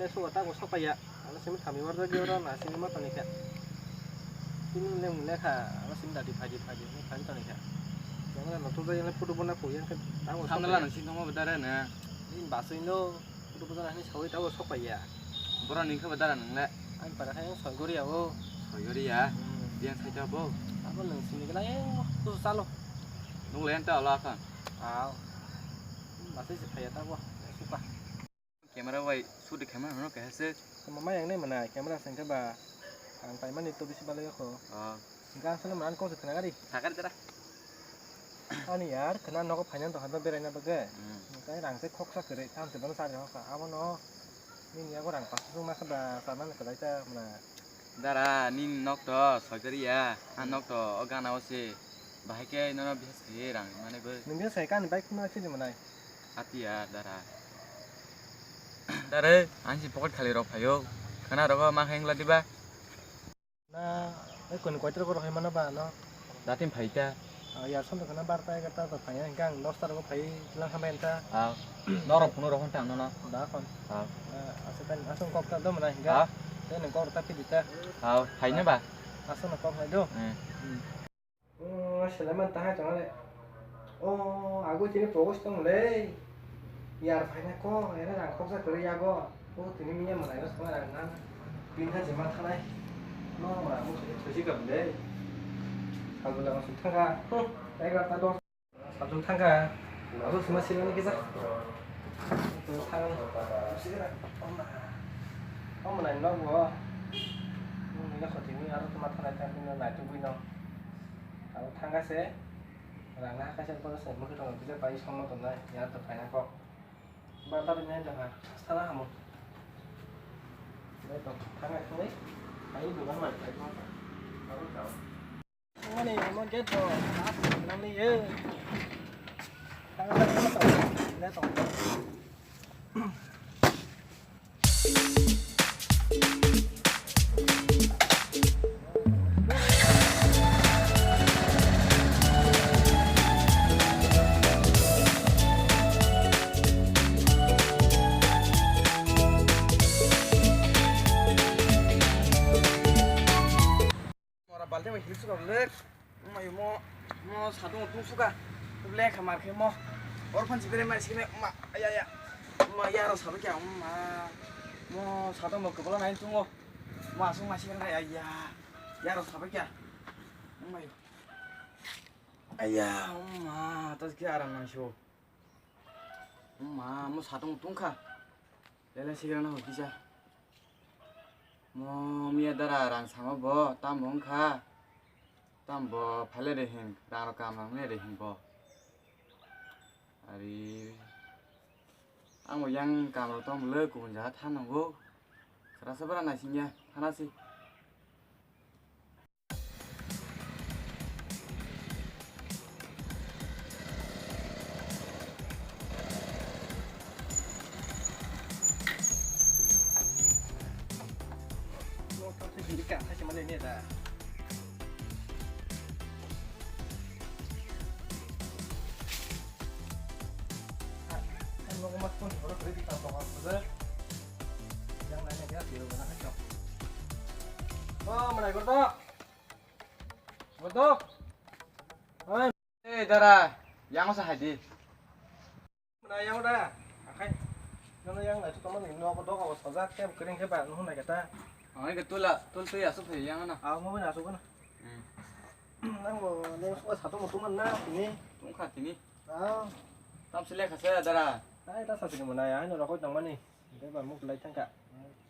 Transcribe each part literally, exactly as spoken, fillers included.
Suka ta bo sokpaiya. Ano simi thami warjak ya oro na simi ma toni kha. Simi le mule kha. Ano simi dadi phaidi phaidi ni phan toni kha. Yang na noto jai le photo bona phu yang kha ta bo sokpaiya. Samna la nang sing thangma bedara na. Ini basui no photo bona ni sawi ta bo sokpaiya. Boro ni kha bedara nang le. Ang para kha yang soi gori ya o. Soi gori ya. Hmm. Yang sai ta bo. Abo nang simi kena yang tu salo. Nung le yang ta ala kha. Aw. Basui se phaiya ta bo. Suka. Camera bai shoot khaima hwnno kaisa se. Tamo ma yang nai mana camera sengke ba ang paimani to bisi balai kho. Ah. Hingke ang sano mana kok se thangari. Thangari tara. Ani yar khana nogo phaina to handa beraina bagwi. Hmm. Hingke rang se khoksa kwrwi tham se bono sari hokha. Abono nini yago rang pasu sung ma kha ba saman kwlai ta mana. Dara, nini nok to soikoriya, a nok to o gana o se bahai khe nono bihas khe rang mani bo. Nung bihas khe ani bike phunuk sini manai. Atiya, dara. Dara, ang si pocket khali rok phaio. Khana rogo ma khe wngla diba? Na, ekoni koitor ko rohai mano ba no. Datin phaita. Ah, yar song khana barta egarta to phaiya, hingke ang dosta rogo phai lang hambai ta. Ah, norok phunuk rok tang nono. Da kon. Ah. Ah, asa kan, asa kok ta do mana hingke. Ah. Tei nung kok ta pidi ta. Ah, phaina ba? Asa no kok hai do. Hmm. Hmm. Oh, seleman ta hai tong le. Oh, ago tini pogos tong le. Yar phaina kok, ere rang khoksa kwrwi yago. O tini miya mwnaino songwi rang nang. Bini thanse ma thanai. No, ma, mo se thoisi gam de. Salbwla ma sung thangkha. Hmm, egarta dos. Salbwla thangkha. Abo sima sironi kisa. Thangni. Oma. Oma nai no bo. Nini khotini aro tuma thanai thangni no nai tubui no. Abo thangkha se. Rang na kaisa ko se mukhe tong kisa pai songno tongnai. Ya to phaina kok. Ba, ba, nai jaha, sana hamu. Dai tong, thangai, thangai. Ayo, dugan mai, kai, kai, kai. Ayo, kai. Mani, mo gate do, as, nang ni ye. Thangai, thangai, thangai, thangai. Dai tong. Ora balde bai hil suka le. Mai mo, mo sadung tung suka. Ble khamar khe mo. Or phan sibere mai sikne ma, aya, aya. Ma yaro sabe kya ma. Mo sadung mo kebala nai tungo. Ma sung ma sikne aya. Yaro sabe kya. Mai. Aya, ma tas kya aram nang sio. Ma, mo satung tungkha. Lele sigra na hokisa. Mo miya dara rang sama bo, tam bo wngkha. Tam bo phale de hin, rang rok kam nang le de hin bo. Ari, ang bo yang kam rok tong le kubun jaga thanango. Sara sabra naisingya, thanasi. Oh, mana ikut tuh? Godok. Oi. Eh, dara, yang masa haji. Mana yang da? Akai. Nono yang na tu teman ini aku dok aku saja kayak kering kayak pak nuhun naik kata. Oh, ini ketul lah, tul tuh ya sup yang na. Ah, mau mana sup na? Hmm. Nang mau nang suka satu mau tuman na ini. Tungkat ini. Ah. Tam selek hasil dara. Ai, tak satu ni mana ya, ini rokok nang mana? Hingke ba muk lai thangkha.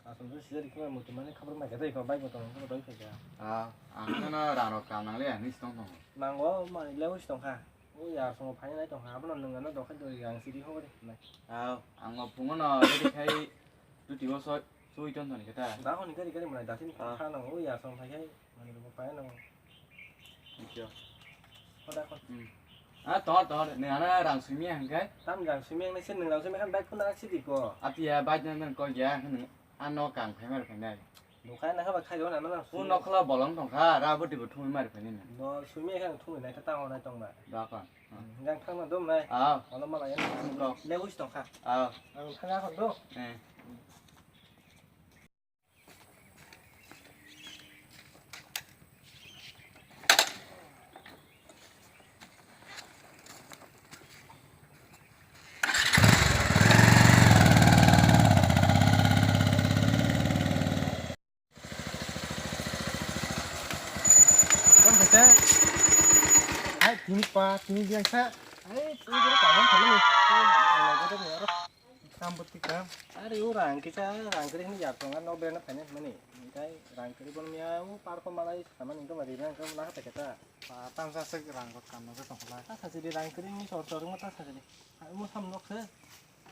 Aswk se sijak rikhe muitu mani khabar mai khe tei kho, bike bo tong khe tong khe. Ah, ang kheno rang rok kam nang le, ani sitong tong. Nango, mani le usi tong kha. O yar songo phai nai tong kha, abono nwng ano dokhe dori ang siri kho de. Ah, ang bo phungo no ready khai duty o soi, soi ton ton khe ta. Da honi kari kari mani dasin kha nang o yar songo phai khai. Mani rwgwi paina nango. Thank you. Hoda kon. Hmm. Ah, tor, tor. Ni ana rang simi ang kai. Tam rang simi ang nai sen rang simi kan bike phone ang sidi ko. Ati ya bike nan nan ko ya kan ano kang phai mar phai nai. Bo khai na kha ba khai ro na na. Un nok khala bolong tong kha, ra boti bo thumi mar phai ni. Bo simi kan thumi nai ta ta nai tong ba. Da kon. Hmm. Gang thang na dom nai. Ah. Olo mala yan. Ko. Le wis tong kha. Ah. Ang thang a kon do. Eh. Tini pa, tini biang sa. Ai, tini jero kawan khamani. Ai, logo de mero. Kam boti kam. Are, o rang kisa, rang kiri ni yar tonga, no brand phane mani. Itai rang kiri bon miya, o par ko malai samani to mari rang ko na ta keta. Pa, tam sa se rang ko kam no to la. Ta sa di rang kiri ni sor sor mo ta sa di. Ai, mo sam nok se.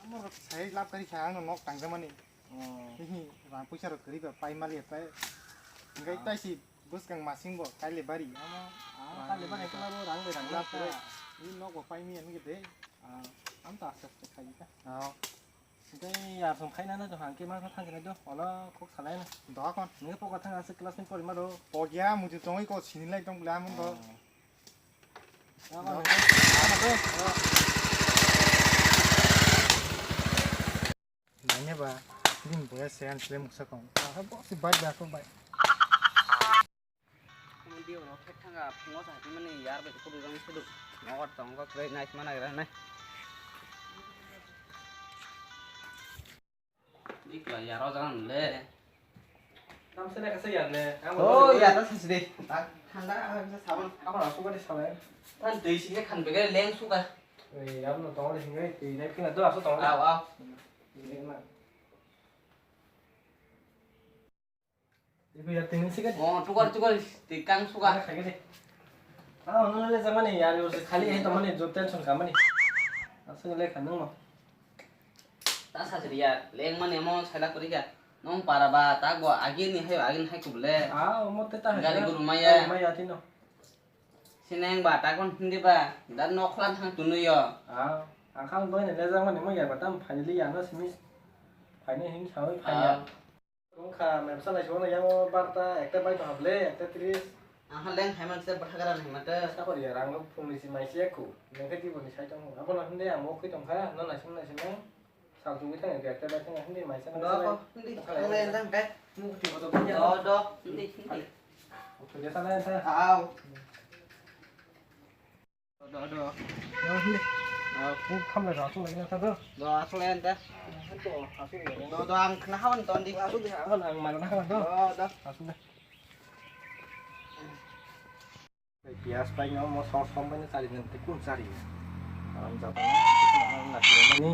Mo rok sai lap kari kha, ang nok tang mani. Oh. Hihi, rang puisa rok kiri ba, pai mali pai. Engai tai si. Bwskang masing bo kaile bari, amo. Ah, kaile bari, kala bo rang bai rang lap bai. Ni nogo pai mi ani de. Ah, am ta aste aste khai ta. Ah. Dei ya song khai na na do hang ke ma thang ke do. Ola kok salai na. Do kon. Ni pok thang ase class ni pori ma do. Pok ya muju tongoi ko sini lai tong bla mun do. Ah. Nanya ba, din boya sean sile muksa kong. Aha bo si bai ba kong bai. Video no thek thanga phungo sa hati mani yar bai kudu jang sudu. Nogot tong kok bai nais mana gra nai. Dikla yar o jang le. Tam sene kasa yar le. Oh, yar ta sisi de. Thanda sabun. Apa langsung kau di sana ya? Tan tei sini kan begal leng suka. Eh, apa no tong di sini? Tei naik kena tu asal tong. Au, au. Ini mah. Ibu ya tinggal sih kan? Oh, tukar tukar tikang suka. Kagak deh. Ah, ono le zaman ni yar use khali hai tomani jo tension kamani. Asal le khanung mo. Ta sajriya leng mani mo saila kurika. Nong para ba ta go agi ni hai agi ni hai kubule. Ah, mo te ta hai. Gari guru maya. Maya tino. Sineng ba ta kon hindi ba. Dan noklan hang tunu yo. Ah, akang boy ne le zaman ni mo ya ba tam finally ya no simi. Finally hin sawi phai ya. Wngkha, mepsa naisingno yango barta, ekta bai tongkha ble, ekta tris. Aha, leng hai manse, bwtha gara nai mate. Sakori ya, rang rok phungni si maisi ekho. Nengkhe tiboni sai tongkha. Abono hwnde ang mokhe tongkha, no naising naising nang. Sal chugwi thang ekta bai thang hwnde maisa nang. Do, hindi, thang lai thang kai. Mukti bodo. Do, do, hindi, hindi. Oke, dia sana ya. Au. Do, do. Yo, hindi. Ah, ku khamle ra, asuk lagi na ta do. Do, asuk lagi na ta. Do, asuk lagi. Do, do, ang kena hawan to, hindi. Asuk lagi, ang, ang mana na do. Do, do. Asuk lagi. Pias pai no, mo sos som pai na cari nanti kun cari. Alam japa na, kita alam nasi ni.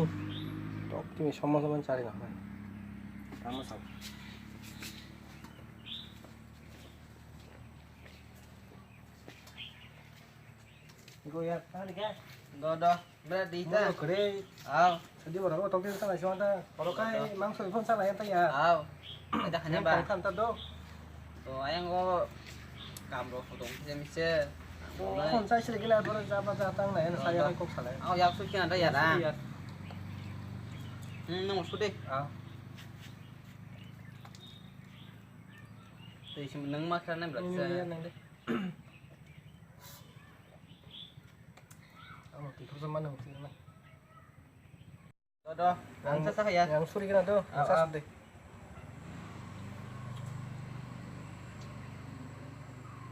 Tok tu som som cari na. Kamu sab. Iko ya, tadi ka? Do, do. Bra di ta. Mo kore. Aw. Sadi bora ko tokte sana sima ta. Oro kai mangso iphon sana ya ta ya. Aw. Ada hanya ba. Kan ta do. To ayang go kam ro foto se mise. Phone sai sile gila bora jaba jatang na ya saya kok sale. Aw yak su kina da ya da. Hmm, nang su de. Aw. Tei sim nang ma khana bla. Ini ya nang de. Amo twi khoroksa mano twi na. Do, do. Ang sa sa ya. Yang suri kena do. Ah, sa ah. Suri.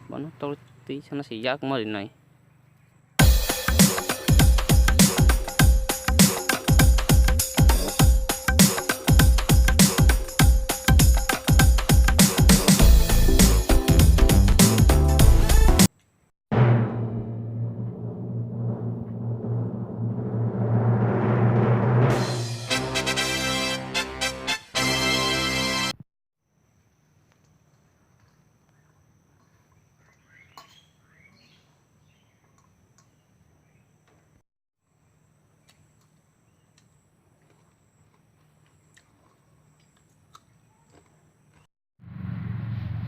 Bono tor twi sana si yak mari nai.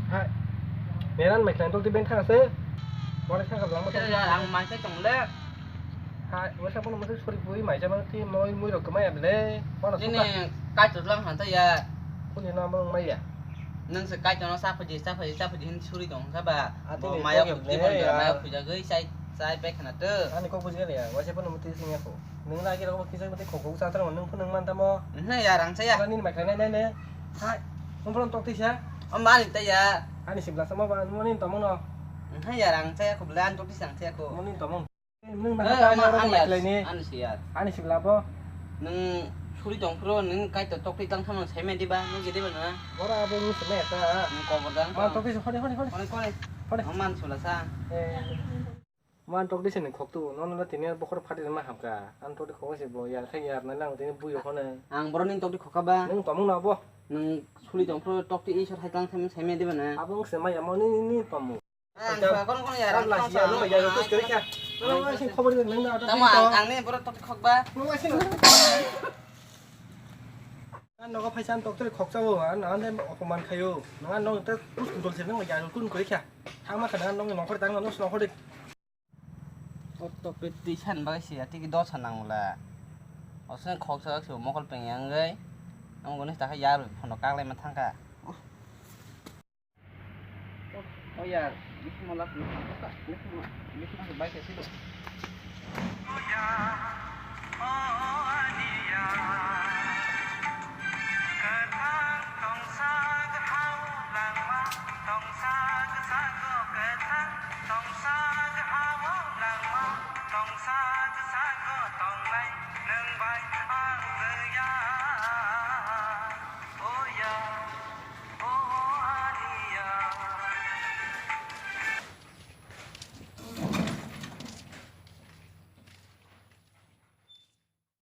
Hai. Meran mai khlai tongtwi beng thang se. Bore thang ka blang. Ang mai se tong le. Hai, wasa pono masa sori pui mai jama ti moi mui rok kemai able. Pono suka. Ini kai to lang han ta ya. Kuni na mong mai ya. Nang se kai to na sa phaji, sa phaji, sa phaji hin suri tong kha ba. Ati ni maya phaji bon ya. Maya phaji gai sai, sai pe khana to. Ani kok buji ya. Wasa pono muti sing ya ko. Nung lagi rok kisa mati kok kok sa tang nung phun nung man tamo. Nang ya rang sa ya. Ani mai khlai nai nai ne. Hai. Nung phun tok tisa. Om ani ta ya. Ani sibla sama ba mo ni tamo no. Nang ya rang sa ya ko blan tok tisa sa ya ko. Mo ni tamo. Nung na ta ya rok mai khlai ni. Ani si ya. Ani sibla bo. Nung suri tong phro nung kai to tok tang tamo sai me di ba nung gede ba na. Bora abo nung sene ta. Nung ko bor dang. Ma tok tisa hore hore hore. Hore hore. Hore. Om man sula sa. Eh. Man tokdi sini khoktu, nono tini bokhor phati ma hamka. An tokdi khokha se bo, yar khai yar na lang tini buyo khone. Ang borok nini tokdi khokha ba? Nung tomung na bo? Nung suli tong phro tokdi isor hai tang sem sem diba na? Abang se ma yamo ni ni ni pamu. Ang sa kon kon yar, ang sa no yar, tus kari kha. Nung sing khobor nung na. Tama ang ni borok tokdi khokba. Nung sing. Ang nogo phaisa ang toktori khoksa o, ang ang de opoman khayo. Nang ang nong ta kus kudol se nang ya kun kori kha. Thang ma khana nong nong khori tang nong nong khori. O toktori san ba si ati ki dosa nang la. Osen khoksa se mokol peng yang gai. Ang goni ta kha yar phono kak lai ma thang kha. O yar, bisi mola, bisi mola, bisi mola, bike silo.